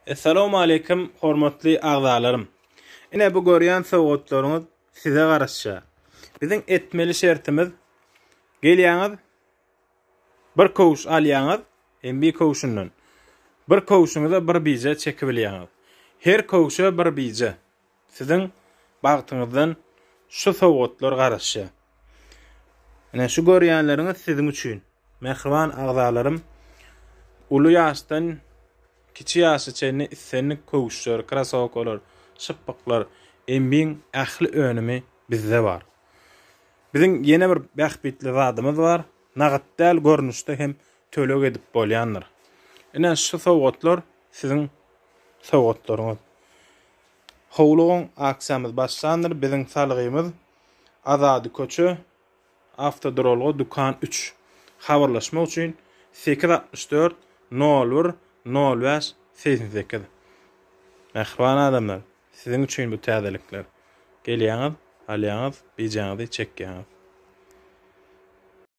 Essalawmaleýkim hormatly agzalarym. Ine bu görýän sowgatlaryňyz size garaşýar. Biziň etmeli şertimiz gelýäňiz bir köwüş alýaňyz MB köwşünden. Bir köwşüňize bir bije çekibilýäňiz. Her köwşe bir bije. Siziň bagtyňyzdan şu sowgatlar garaşýar. Ine şu görýänleriňiz siziň üçin. Mähriban agzalarym, uly ýaşdan kiçi ýaşa çenli islendik köwüşler, krasowkalar, şypbyklar, MB-iň ähli önümi bizde bar. Biziň ýene bir bähbitli zadymyz bar, nagt däl görnüşde hem töleg edip bolýandyr. Ine şu sowgatlar siziň sowgatlaryňyz. Howlugyň aksiýamyz başlandyr biziň salgymyz Azady köçe awtoduralga dükan üç habarlaşmak üçin 864 01 05 88 Mähriban adamlar siziň üçin bu täzelikler gelýäňiz alýaňyz bijäňizi çekýäňiz.